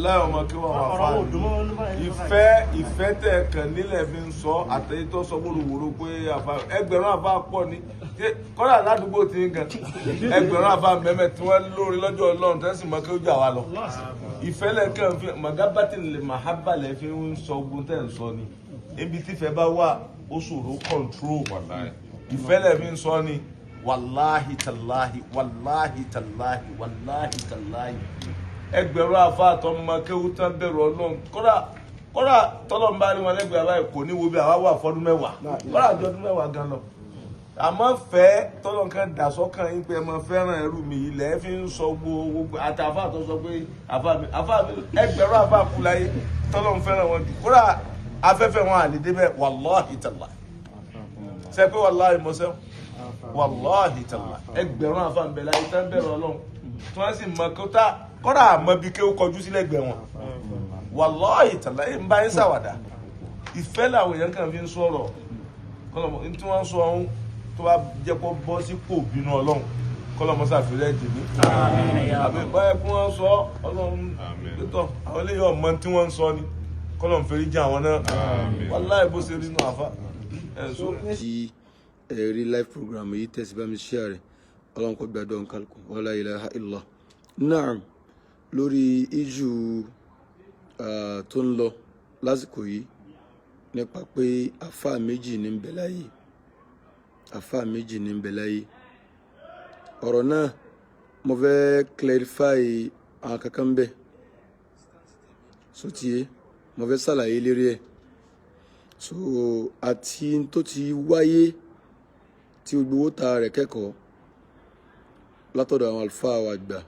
Wàláhì, ọmọ kí wọ́n wà Ọ̀rọ̀ fáà. wo dùn mọ́ wọn báyìí? Ìfẹ́ tẹ̀ kàn nílẹ̀ fi ń sọ àtẹ̀yí tó sọ wóróworó pé àfa ẹgbẹ̀rún àfa pọ̀ ní kọ́dà ládùúgbò tí ń gan ẹgbẹ̀rún àfa mẹ́mẹ́ tí wọ́n lórí lọ́jọ́ Ọlọ́run tẹ́sí mọ́ kí ó jà wá lọ. Ìfẹ́ lẹ́kàn fi màgábàtì lè màhábà lẹ́ fi ń sọ ogun tẹ̀ ń sọ ni. Ibi tífẹ́ bá wà, ó ṣòro control. Ìfẹ́ lẹ́ fi ń sọ ni. Wàláhì tàláhì, wàláhì tàláhì, wàláhì tàláhì, ẹgbẹ̀rún àfa àtọmọ kéwú tán bẹ̀rù Ọlọ́run, kódà tọ́lọ́run bá rí wọn lẹ́gbẹ̀ẹ́ báyìí, kò ní wo bí àwa wà fọ́dún 10, kódà àjọ ọdún 10 gan lọ. Àmọ́ fẹ́ tọ́lọ́run kan dà sọ́kàn yín pé ẹ máa fẹ́ràn ẹrú mi yìí lẹ́ẹ̀ fi ń sọ gbogbo àtàfà tó sọ pé àfa mi ẹgbẹ̀rún àfa kú láyé, tọ́lọ́run fẹ́ràn wọn jù, kódà afẹ́fẹ́ wọn àlè débẹ̀. Wàláhì tàláhì, ṣe pé wàláhì mọ́sẹ́, wàláhì tàláhì, ẹgbẹ̀rún àfa ń bẹ láyé tán bẹ̀rù Ọlọ́run tí wọ́n sì mọ kótá, kódà àmọ́ bí kéwú kọjú sílẹ̀ gbẹ̀ wọn. Wàláhì tàláhì, ń bá yín ṣàwàdà. Ìfẹ́ làwọn èèyàn kàn fi ń sọ̀rọ̀. Kọlọmọ ní tí wọ́n sọ ọ̀hún, tó bá jẹ́ kó bọ́ sípò bínú Ọlọ́run, kọlọmọ sàfihàn jèmí àbí báyẹ̀ kí wọ́n sọ Ọlọ́run pẹ̀tọ́ àwọn eléyìí ọmọ tí wọ́n ń sọ ni, kọlọmọ fèrè jẹ́ àwọn náà. Wàláhì, bó ṣe rí inú àfa ẹ̀ sọ. Tí ẹ rí live program yìí, tẹ̀sí bá mi share rẹ̀. Ọlọ́run kò gbàdọ̀ nkálukú. Wala ilaha illallah. Naam, lórí issue tó ń lọ lásìkò yìí nípa pé àfáà méjì ní ń bẹ láyé, àfáà méjì ní ń bẹ láyé, ọ̀rọ̀ náà, mo fẹ́ clarify àwọn kankan bẹ́ẹ̀ sotie, mo fẹ́ ṣàlàyé lérí ẹ̀ so àti tó ti wáyé tí gbogbo owó ta rẹ̀ kẹ́kọ̀ọ́ látọ̀dọ̀ àwọn àlùfáà wa àgbà,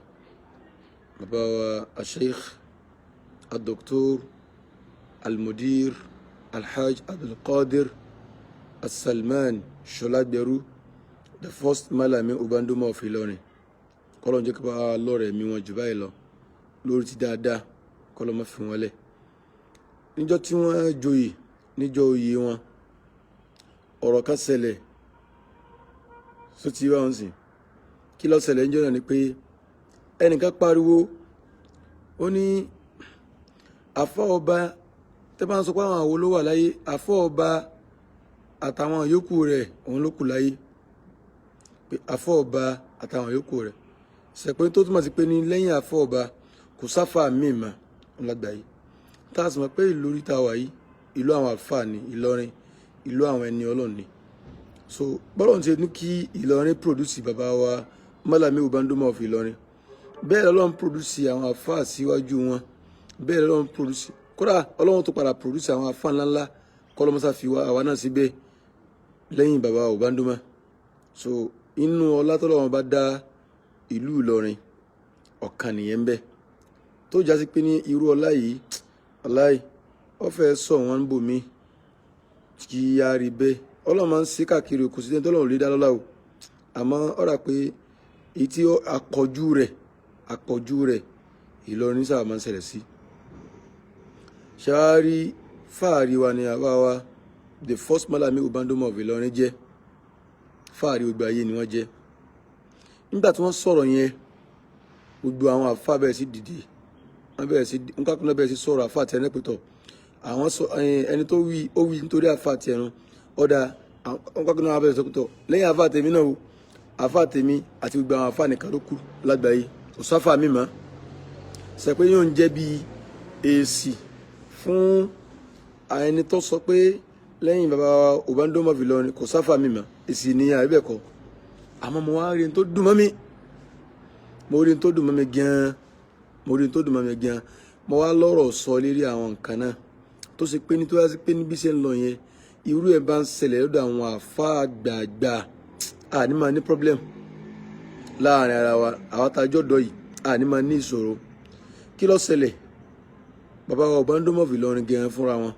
bàbá wa Sheikh Adoktor Almudir Alhaj Abdulkadir Asalman Ṣọlágbẹrú, the first Malami Ubandoma of Ìlọrin. Kọ́lọ́n jẹ́ kí bá lọ́rẹ̀ mi wọn jù báyìí lọ lórí ti dáadáa, kọ́lọ́n má fi wọn lẹ̀. Níjọ́ tí wọ́n joyè, níjọ́ oyè wọn, ọ̀rọ̀ kan ṣẹlẹ̀ só ti bá wọn sìn. Kí ló ṣẹlẹ̀ níjọ́ náà ni pé ẹnìkan pariwo, ó ní àfọ́ ọba tẹ́ bá ń sọ pé àwọn àwo ló wà láyé, àfọ́ ọba àtàwọn yòókù rẹ̀, òun ló kù láyé, pé àfọ́ ọba àtàwọn yòókù rẹ̀ ṣẹ̀pẹ́, tó túmọ̀ sí pé ní lẹ́yìn àfọ́ ọba kò sáfà míì mà lágbàáyé. Tá a sì mọ̀ pé ìlú orí tá a wà yìí, ìlú àwọn àlùfáà ní Ìlọrin, ìlú àwọn ẹni Ọlọ́run ni. So bọ́lọ̀ ti ní kí Ìlọrin produce bàbá wa Malami Ubandoma of Ìlọrin, bẹ́ẹ̀ lọ́lọ́run produce àwọn àfáà síwájú wọn, bẹ́ẹ̀ lọ́lọ́run produce, kódà Ọlọ́run tó padà produce àwọn àfáà ńláńlá, kọ́lọ́mọ́sá fi wá àwa náà síbẹ̀ lẹ́yìn bàbá Ubandoma. So inú ọlá tọ́lọ́run bá dá ìlú Ìlọrin, ọ̀kan nìyẹn bẹ́ẹ̀ tó jásí pé ní irú ọlá yìí, aláì wọ́n fẹ́ sọ wọn bò mí kí á rí bẹ́ẹ̀. Ọlọ́run máa ń ṣe káàkiri, kò sí ẹni tọ́lọ́run lè dá lọ́lá o, àmọ́ ó rà pé èyí tí àpọ̀jù rẹ̀ Ìlọrin sábà máa ń ṣẹlẹ̀ sí. Ṣáárí fáàrí wa ni àbá wa the first Malami Ubandoma of Ìlọrin jẹ́. Fáàrí gbogbo ayé ni wọ́n jẹ́. Nígbà tí wọ́n sọ̀rọ̀ yẹn, gbogbo àwọn àfáà bẹ̀rẹ̀ sí dìde, wọ́n bẹ̀rẹ̀ sí nǹkan kan, bẹ̀rẹ̀ sí sọ̀rọ̀. Àfáà tẹ̀ pẹ̀tọ̀ àwọn sọ ẹni tó wí, ó wí nítorí àfáà tẹ̀ ẹnu ọ̀dà nǹkan kan náà bẹ̀rẹ̀ sọ́kùtọ̀ lẹ́yìn àfáà tèmi náà o, àfáà tèmi àti gbogbo àwọn àfáà nìkan ló kù lágbàáyé, kò sáfà mi mọ́. Sẹ pé yóò ń jẹ́ bí èsì fún ẹni tó sọ pé lẹ́yìn bàbá Ubandoma of Ìlọrin kò sáfà mi mọ́. Èsì ní àríbẹ̀kọ́. Àmọ́ mo wá rí n tó dùn mọ́ mi, mo rí n tó dùn mọ́ mi gan-an, mo rí n tó dùn mọ́ mi gan-an. Mo wá lọ́rọ̀ sọ lérí àwọn nǹkan náà tó ṣe pé ní tó yá sí pé ní bí ṣe ń lọ yẹn, irú ẹ̀ bá ń ṣẹlẹ̀ lọ́dọ̀ àwọn àfáà gbàgbà, àní máa ní problem láàrin ara wa. Àwọn àtàjọ́ dọ̀ yìí, àní máa ní ìṣòro. Kí ló ṣẹlẹ̀? Bàbá wa Ubandoma of Ìlọrin gan fúnra wọn,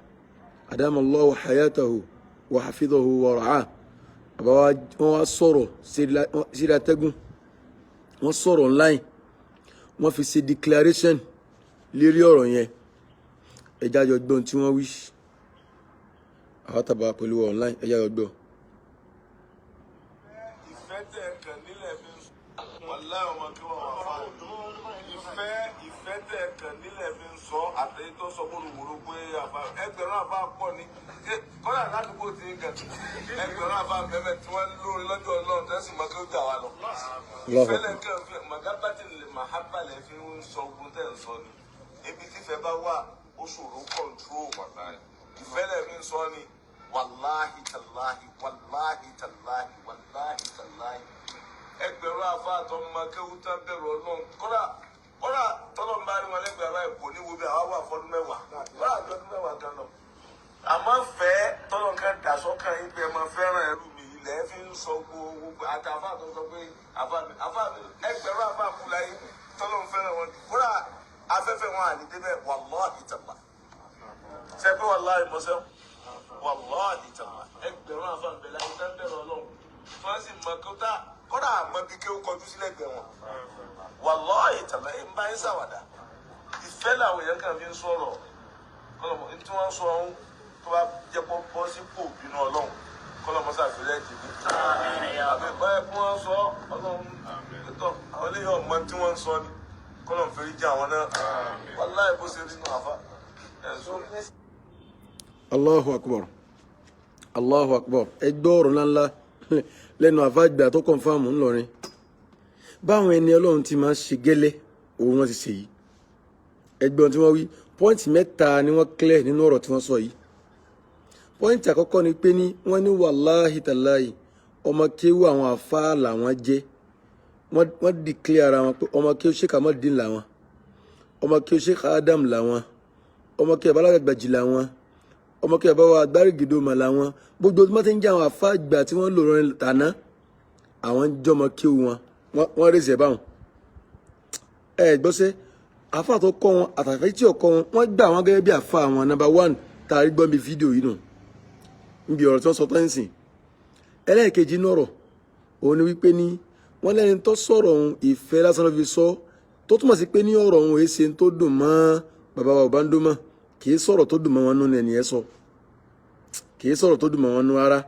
adamallahu hayatahu wa hafidhahu wa ra'ah, bàbá wa, wọ́n wá sọ̀rọ̀ sírí atẹ́gùn, wọ́n sọ̀rọ̀ online, wọ́n fi ṣe declaration lérí ọ̀rọ̀ yẹn. Ẹjá jọ gbọ́n tí wọ́n wí. Àwọn tàbá pẹ̀lú online, ẹjá jọ gbọ́. Ìfẹ́ tẹ̀ kàn nílẹ̀ fi ń sọ. Wàláhì, ọmọ kí wọ́n wà fà. Ìfẹ́ tẹ̀ kàn nílẹ̀ fi ń sọ àtẹ̀yí tó sọ wóróworó pé àfa ẹgbẹ̀rún àfa pọ̀ ni. Kọ́lá ládùúgbò ti ń gàn, ẹgbẹ̀rún àfa mẹ́mẹ́ tí wọ́n lórí lọ́jọ́ Ọlọ́run tẹ́sí mọ́ kí ó jà wá lọ. Ìfẹ́ lẹ́kàn fi màgábàtì lè màhábà lẹ́ fi ń sọ ogun tẹ̀ ń sọ ni. Ibi tífẹ́ bá wà, ó ṣòro control. Ìfẹ́ lẹ́ fi ń sọ ni. Wàláhì tàláhì, wàláhì tàláhì, wàláhì tàláhì, ẹgbẹ̀rún afa àtọmọ kéwú tán bẹ̀rù Ọlọ́run. Kódà tọ́lọ́ ń bá rí wọn lẹ́gbẹ̀ẹ́ báyìí, kò ní wo bí àwa wà fọdún 10, kódà àjọ ọdún 10 gan lọ. Àmọ́ fẹ́ tọ́lọ́ kan dà sọ́kàn yín pé ẹ máa fẹ́ràn ẹrú mi ilẹ̀ fi ń sọ gbogbo àtàfà tó sọ pé àfa mi, àfa mi, ẹgbẹ̀rún afa kú láyé, tọ́lọ́ ń fẹ́ràn wọn jù. Kódà afẹ́fẹ́ wọn àní débẹ̀. Wàláhì tàlá ṣe pé wàláhì mọ́sẹ́, wàláhì tàlá, ẹgbẹ̀rún afa ń bẹ láyé tán bẹ̀rù Ọlọ́run tí wọ́n sì mọ kó tá, kódà àmọ́ bí kéwú kọjú sílẹ̀ gbẹ̀ wọn. Wàláhì tàlá, ẹ̀ ń bá yín sàwàdà. Ìfẹ́ làwọn èèyàn kan fi ń sọ̀rọ̀. Kọlọmọ ní tí wọ́n sọ ọ̀hún, tó bá jẹ́ kó bọ́ sípò bínú Ọlọ́run, kọlọmọ sàfihàn jìbì àbí báyìí kí wọ́n sọ Ọlọ́run tó àwọn eléyìí ọmọ tí wọ́n ń sọ ni, kọlọmọ fèrè jẹ́ àwọn náà. Wàláhì, bó ṣe rí nù àfa ẹ̀ sọ. Allahu akbar, Allahu akbar! Ẹ gbọ́ ọ̀rọ̀ ńláńlá lẹ́nu àfáàgbà tó confirm ńlọrin. Báwọn ẹni Ọlọ́run ti máa ń ṣe gẹ́lẹ́ òun wọn ti ṣe yìí. Ẹgbọ́n tí wọ́n wí, point mẹ́ta ni wọ́n clear nínú ọ̀rọ̀ tí wọ́n sọ yìí. Point àkọ́kọ́ ni pé ní wọ́n ní wàláhì tàláhì, ọmọ kéwú àwọn àfáà làwọn jẹ́. Wọ́n declare ara wọn pé ọmọ kéwú Sheikh Ahmadin làwọn, ọmọ kéwú Sheikh Adam làwọn, ọmọ kéwú Abalagbaji làwọn, ọmọ kéwú àbáwá agbárígidoma làwọn. Gbogbo tí wọ́n ti ń jẹ́ àwọn àfáà àgbà tí wọ́n lò rọrin tàná, àwọn ń jọmọ kéwú wọn. Wọ́n rèsì ẹ̀ báwọn. Ẹ gbọ́sẹ́, àfáà tó kọ́ wọn àtàfẹ́ tí ò kọ́ wọn, wọ́n gbà wọ́n gẹ́gẹ́ bí àfáà wọn. Number one tá a rí gbọ́n bí fídíò yìí nù níbi ọ̀rọ̀ tí wọ́n sọ tán ń sìn. Ẹlẹ́ẹ̀kejì inú ọ̀rọ̀ òun ni wípé ní wọ́n lẹ́ni tó sọ̀rọ̀ òun, ìfẹ́ lásán ló fi sọ, tó túmọ̀ sí pé ní ọ̀rọ̀ òun èsè tó dùn mọ́ bàbá wa Ọbándómọ̀. Kì í sọ̀rọ̀ tó dùn mọ́ wọn nú ni ẹni yẹn sọ, kì í sọ̀rọ̀ tó dùn mọ́ wọn nú rárá.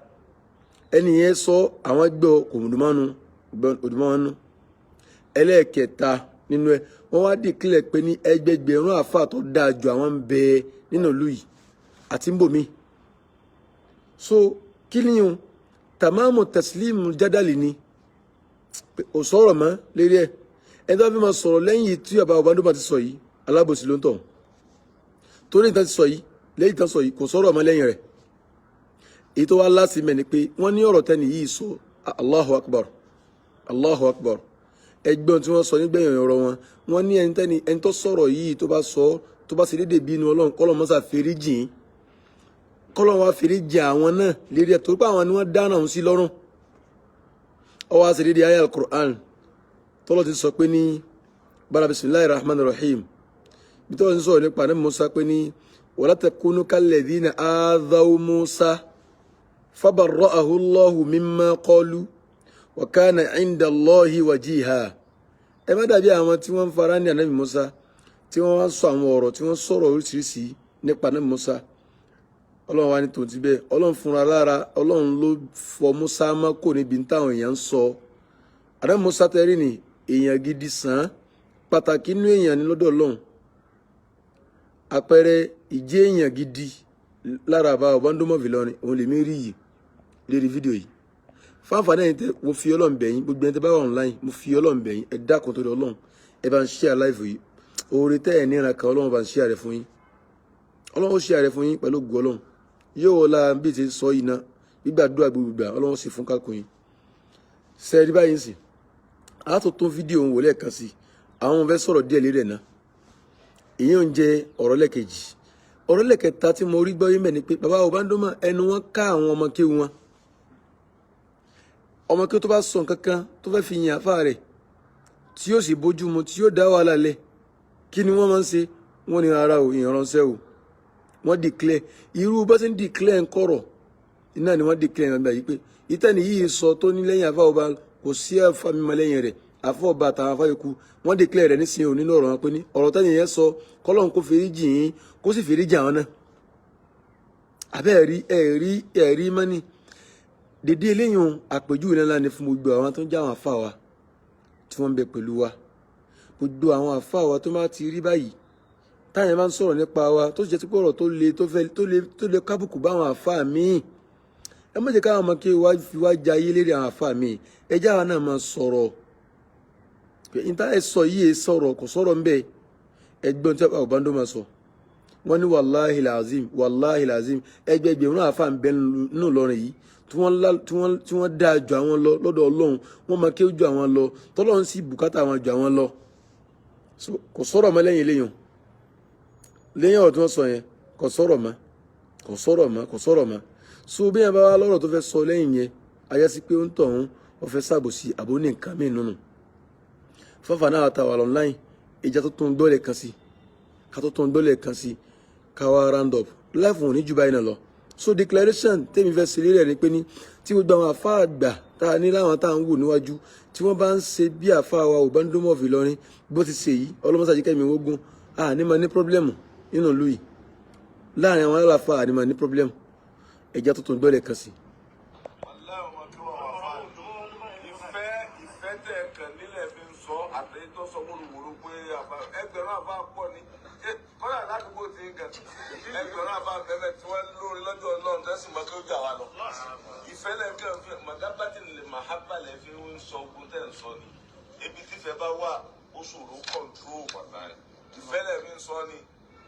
Ẹni yẹn sọ, àwọn gbọ́, kò dùn mọ́ wọn nú. Ẹlẹ́ẹ̀kẹta nínú ẹ, wọ́n wá declare pé ní ẹgbẹgbẹ̀rún àáfàá tó dáa ju àwọn ń bẹ nínú ìlú yìí àti ń bò mí. So kí ni o tamamu taslimu jadali ni kò sọ̀rọ̀ mọ́ lérí ẹ̀. Ẹni tó bá fi máa sọ̀rọ̀ lẹ́yìn tí bàbá Ọbándómà ti sọ yìí, alábòsí ló ń tọ̀, torí ìtàn ti sọ yìí, lẹ́yìn ìtàn sọ yìí, kò sọ̀rọ̀ mọ́ lẹ́yìn rẹ̀. Èyí tó wá láti mẹ́ ni pé wọ́n ní ọ̀rọ̀ tẹ́ni yìí sọ. Allahu akbar, Allahu akbar! Ẹgbọ́n tí wọ́n sọ nígbẹ̀yìn ọ̀rọ̀ wọn, wọ́n ní ẹni tẹ́ni ẹni tó sọ̀rọ̀ yìí, tó bá sọ, tó bá ṣe déédéé bínú Ọlọ́run, kọ́lọ́ mọ́sá fèrè jìn, kọ́lọ́ wá fèrè jìn àwọn náà lérí ẹ̀, torí pé àwọn ni wọ́n dáná òun sí lọ́rùn. Ó wá ṣe déédéé ayé al-Qur'an tọ́lọ́ ti sọ pé ní bára bisimilahi rahman rahim, bí tọ́lọ́ ti sọ̀rọ̀ nípa ní Musa pé ní wala takunu kalladhina adhaw Musa fabarra'ahu Allahu mimma qalu wa kana 'inda Allahi wajiha. Ẹ má dàbí àwọn tí wọ́n ń fara ní ànábì Musa, tí wọ́n wá sọ àwọn ọ̀rọ̀, tí wọ́n sọ̀rọ̀ oríṣiríṣi nípa ànábì Musa. Ọlọ́run wa ní tòun ti bẹ́ẹ̀, Ọlọ́run fúnra lára Ọlọ́run ló fọ Musa mọ́ kò níbi táwọn èèyàn ń sọ. Ànábì Musa tẹ́rì ní èèyàn gidi sàn án, pàtàkì inú èèyàn ní lọ́dọ̀ Ọlọ́run. Àpẹẹrẹ ìjẹ́ èèyàn gidi lára àbá Ọbándómọ̀ Ìlọrin òun lèmi rí yìí lérí fídíò yìí. Fáfàní ẹ̀yin tẹ, mo fi Ọlọ́run bẹ̀ yín, gbogbo ẹni tẹ bá wà online, mo fi Ọlọ́run bẹ̀ yín, ẹ dákun torí Ọlọ́run, ẹ bá ń share live yìí. Oore tẹ́ ẹ̀ níran kan, Ọlọ́run bá ń share rẹ̀ fún yín. Ọlọ́run ó share rẹ̀ fún yín pẹ̀lú ògùn Ọlọ́run. Yóò wọlá bí ti sọ yìí náà, gbígbàdúrà gbogbo Ọlọ́run sì fún kákun yín. Sẹ́ẹ̀rí báyìí ń sìn, a tó tún fídíò òun wò lẹ́ẹ̀kan sí. Àwọn fẹ́ sọ̀rọ̀ díẹ̀ lérí ẹ̀ náà. Ìyẹn ń jẹ́ ọ̀rọ̀ lẹ́ẹ̀kejì. Ọ̀rọ̀ lẹ́ẹ̀kẹta tí mo rí gbọ́ yín mẹ́ ni pé bàbá Ọbándómà, ẹnu wọn ká àwọn ọmọ kéwu wọn. Ọmọ kéwu tó bá sọ nǹkan kan tó fẹ́ fi yìn àfa rẹ̀, tí yóò sì bójú mu, tí yóò dá wàhálà lẹ̀, kí ni wọ́n máa ń ṣe? Wọ́n ní ara ò ìránṣẹ́ o. Wọ́n declare irú bá ṣe ń declare ń kọ̀rọ̀ iná ni wọ́n declare nígbà yìí pé ìtẹ́ni yìí sọ tó ní lẹ́yìn àfa ọba, kò sí àfa mímọ́ lẹ́yìn rẹ̀, àfa ọba àtàwọn àfa yòókù. Wọ́n declare rẹ̀ nísìnyí ò nínú ọ̀rọ̀ wọn pé ní ọ̀rọ̀ tẹ́ni yẹn sọ, kọ́lọ́n kó fèrè jìn yín, kó sì fèrè jìn àwọn náà. Àbẹ́ ẹ̀rí ẹ̀rí ẹ̀rí mọ́ni dédé eléyìí. Àpèjúwe ńlá ni fún gbogbo àwọn tó ń jẹ́ àwọn àfa wa. tí wọ́n ń bẹ pẹ̀lú wa, gbogbo àwọn àfáà wa tó máa ti rí báyìí, táyà máa ń sọ̀rọ̀ nípa wa, tó sì jẹ́ pé ọ̀rọ̀ tó le, tó fẹ́, tó lè kábùkù bá àwọn àfáà míì, ẹ má jẹ́ káwọn ọmọ kí wá fi wá jayé lérí àwọn àfáà míì. Ẹ jẹ́ àwọn náà máa sọ̀rọ̀ níta. Ẹ sọ yìí, ẹ sọ̀rọ̀, kò sọ̀rọ̀ ń bẹ̀. Ẹgbọ́n tí Ọbàndó máa sọ, wọ́n ní wàláhì làzim, wàláhì làzim, ẹgbẹgbẹ̀rún àfáà ń bẹ nínú Ìlọrin yìí tí wọ́n dáa ju àwọn lọ lọ́dọ̀ Ọlọ́run, wọ́n máa kéwú ju àwọn lọ, tọ́lọ́run sì bùkátà àwọn ju àwọn lọ. So kò sọ̀rọ̀ mọ́ lẹ́yìn eléyìí, lẹ́yìn ọ̀rọ̀ tí wọ́n sọ yẹn, kò sọ̀rọ̀ mọ́, kò sọ̀rọ̀ mọ́, kò sọ̀rọ̀ mọ́. So bí yẹn bá wá lọ́rọ̀ tó fẹ́ sọ lẹ́yìn yẹn, ayé sí pé ó ń tọ̀hún wọ́n fẹ́ ṣàbòsí àbó ní nǹkan míì nínú fáfà náà. Ta wà online, ìjà tó tún gbọ́lẹ̀ kan sí, ká tó tún gbọ́lẹ̀ kan sí, ká wá round up live. Wọn ò ní jù báyìí náà lọ. So declaration tèmi fẹ́ ṣe lérí ẹ̀ ni pé ní tí gbogbo àwọn àfáà àgbà tá a ní láwọn tá à ń wò níwájú, tí wọ́n bá ń ṣe bí àfáà wa Ọbàndómọ̀ of Ìlọrin bó ti ṣe yìí, ọlọ́mọṣáájú kẹ́mi ogun, a ní máa ní problem nínú ìlú yìí láàrin àwọn aláfáà, a ní máa ní problem. Ẹ̀já tuntun gbọ́lẹ̀ kan sí. Wàláhì, ọmọ kí wọ́n wà fáà. Ìfẹ́ tẹ̀ kàn nílẹ̀ fi ń sọ àtẹ̀yí tó sọ wóróworó pé ẹgbẹ̀rún àfa pọ̀ ní. Kọ́lá ládùúgbò tí ń gàn, ẹgbẹ̀rún àfa bẹ́ẹ̀ tí wọ́n lórí lọ́jọ́ Ọlọ́run tó sì mọ kí ó jà wá lọ. Ìfẹ́ lẹ́ẹ̀kan fi màgábàtì lè màhábà lẹ́ fi ń sọ ogun tẹ̀ ń sọ ni. Ibi tífẹ́ bá wà, ó ṣòro control. Ìfẹ́ lẹ́ fi ń sọ ni.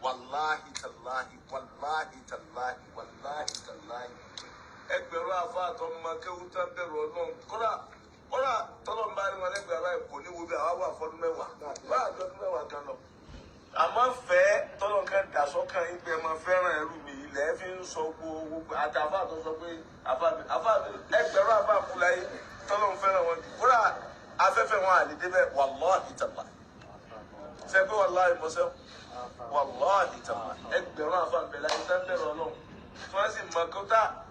Wàláhì tàláhì, wàláhì tàláhì, wàláhì tàláhì, ẹgbẹ̀rún àfa àtọmọ kéwú tán bẹ̀rù Ọlọ́run. Kódà tọ́lọ́ ń bá rí wọn lẹ́gbẹ̀ẹ́ báyìí, kò ní wo bí àwa wà fọdún 10 bá àjọdún 10 kan lọ. Àmọ́ fẹ́ tọ́lọ́ kan dà sọ́kàn yín pé ẹ máa fẹ́ràn ẹrú mi, ilẹ̀ fi ń sọ gbogbo àtàfà tó sọ pé àfa mi, àfa mi, ẹgbẹ̀rún àfa kú láyé, tọ́lọ́ ń fẹ́ràn wọn jù. Kódà afẹ́fẹ́ wọn àlè débẹ̀. Wàláhì tàláhì, sẹ́pẹ́ wàláhì mọ́sẹ́, wàláhì tàláhì, ẹgbẹ̀rún àfa ń bẹ láyé tán bẹ̀rù Ọlọ́run tí wọ́n sì mọ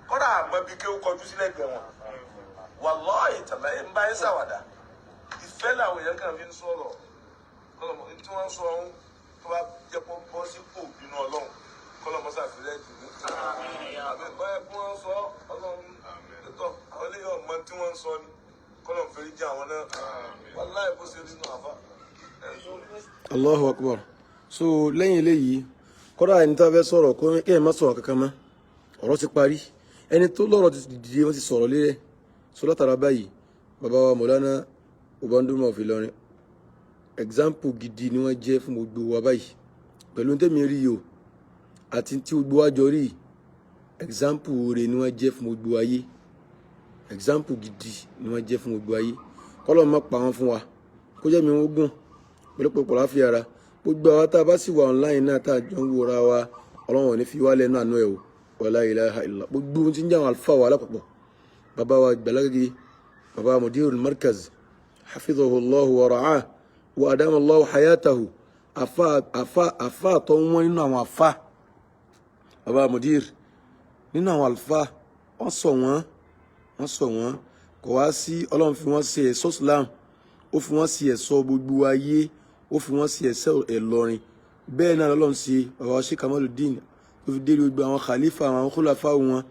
kódà àmọ́ bí kéwú kọjú sílẹ̀ gbẹ̀ wọn. Wàláhì tàláhì, ń bá yín sàwàdà, ìfẹ́ làwọn èèyàn kan fi ń sọ̀rọ̀. Kọlọmọ tí wọ́n sọ ọ̀hún, tó bá jẹ́ kó bọ́ sípò bínú Ọlọ́run, kọlọmọ sàfihàn jù ní. Àbí báyẹ̀ kí wọ́n sọ Ọlọ́run tó àwọn eléyìí ọmọ tí wọ́n sọ ni, kọlọmọ fèrè jẹ́ àwọn náà. Wàláhì, bó ṣe rí nù àfa. Allahu akbar. So lẹ́yìn eléyìí, kọ́dà ẹni tó fẹ́ sọ̀rọ̀, kó kí ẹ má sọ̀rọ̀ kankan mọ́, ọ̀rọ̀ ti parí. Ẹni tó lọ́rọ̀ ti dìde, wọ́n ti sọ̀rọ̀ lérẹ̀. So látara báyìí, bàbá wa Mọ̀lánà Ọbàndómọ̀ of Ìlọrin, example gidi ni wọ́n jẹ́ fún gbogbo wa báyìí pẹ̀lú tẹ́mi rí yìí o, àti tí gbogbo wa jọ rí yìí. Example rẹ̀ ni wọ́n jẹ́ fún gbogbo ayé, example gidi ni wọ́n jẹ́ fún gbogbo ayé. Kọ́lọ́ má pa wọ́n fún wa, kó jẹ́ mi wọ́n gùn pẹ̀lú pẹ̀lú àláfíà ara. Gbogbo àwa tá a bá sì wà online náà, tá a jọ ń wòra wa, Ọlọ́run ò ní fi wá lẹ́nu àánú ẹ̀ o. Wala ilaha illallah. Gbogbo ohun tí ń jẹ́ àwọn àlùfáà wa lápapọ̀, bàbá wa Gbàlágé, bàbá wa mudirul markaz, hafizahu Allahu wa ra'ah wa adama Allahu hayatahu, afa afa afa tó ń wọ́n nínú àwọn afa, bàbá mudir nínú àwọn àlùfáà, wọ́n sọ wọ́n, wọ́n sọ wọ́n, kò wá sí. Ọlọ́run fi wọ́n ṣe ẹ̀ṣọ́ Islam, ó fi wọ́n ṣe ẹ̀ṣọ́ gbogbo ayé, ó fi wọ́n ṣe ẹ̀ṣọ́ Ìlọrin. Bẹ́ẹ̀ náà lọ́lọ́run ṣe bàbá wa Sheikh Kamaludin, tó fi dé gbogbo àwọn khalifa, àwọn khulafa wọn,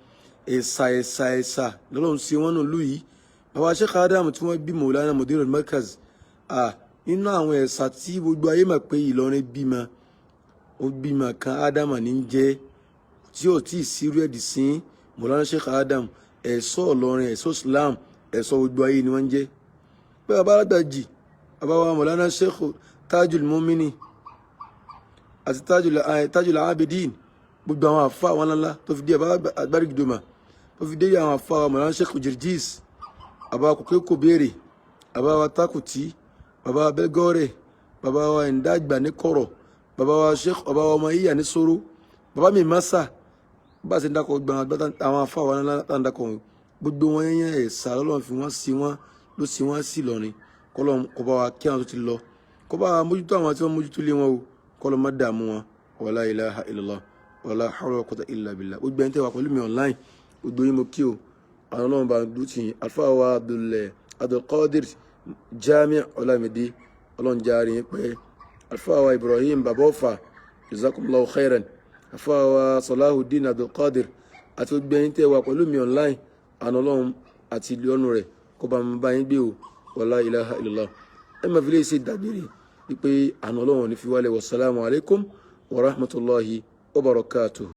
ẹ̀sà ẹ̀sà ẹ̀sà lọ́lọ́run ṣe wọ́n nù lù yìí. Bàbá Sheikh Adam tí wọ́n bí Mawlana Mudirul Markaz, nínú àwọn ẹ̀sà tí gbogbo ayé mọ̀ pé Ìlọrin bímọ, ó bímọ kan, Ádámà ní jẹ́, tí ò tí ì sírú ẹ̀dì sí. Mawlana Sheikh Adam, ẹ̀ṣọ́ Ìlọrin, ẹ̀ṣọ́ Islam, ẹ̀ṣọ́ gbogbo ayé ni wọ́n ń jẹ́. Pé bàbá alágbàjì, bàbá wa Mawlana Sheikh Tajul Mumini àti Tajul Abidin, gbogbo àwọn àfa àwọn ńláńlá, tó fi dé bàbá agbárígidoma, tó fi dé àwọn àfa wa Mawlana Sheikh Jirjis, bàbá kòkè kò béèrè, bàbá wa Takuti, bàbá wa Bẹ́gọ́rẹ̀, bàbá wa Ndàgbà ní Kọ̀rọ̀, bàbá wa Sheikh, bàbá wa ọmọ yíyà ní Soro, bàbá mi Masa, bá a ṣe ń dákọ̀ gbọ́n àwọn àfa àwọn ńláńlá tá à ń dákọ̀ wọn, gbogbo wọn yẹn, ẹ̀sà lọ́lọ́run fi wọ́n sí wọn ló sí wọn sí lọ́rin. Kọ́lọ́n kó bá wa kí àwọn tó ti lọ, kó bá wa mójútó àwọn tí wọ́n mójútó lé wọn o, kọ́lọ́n má dààmú wọn. Wala ilaha illallah, wala hawla wala quwwata illa billah. Gbogbo ẹni tẹ́ wà pẹ̀lú mi online, gbogbo yín mo kí o. Àwọn ọlọ́run bá dúró tì yín. Alfa wa Abdulkadir Jami Ọlámídé, ọlọ́run járe yín pẹ́. Alfa wa Ibrahim Babọ́fà, jazakumullahu khairan. Alfa wa Salahuddin Abdulkadir àti gbogbo ẹni tẹ́ wà pẹ̀lú mi online, àwọn ọlọ́run àti ìlú ọ̀nù rẹ̀ kó bá mi bá yín gbé o. Wala ilaha illallah. Ẹ máa fi lè ṣe dàgbére wípé àná Ọlọ́run ní fi wálẹ̀. Wassalamu alaikum wa rahmatulahi wa barakatuh.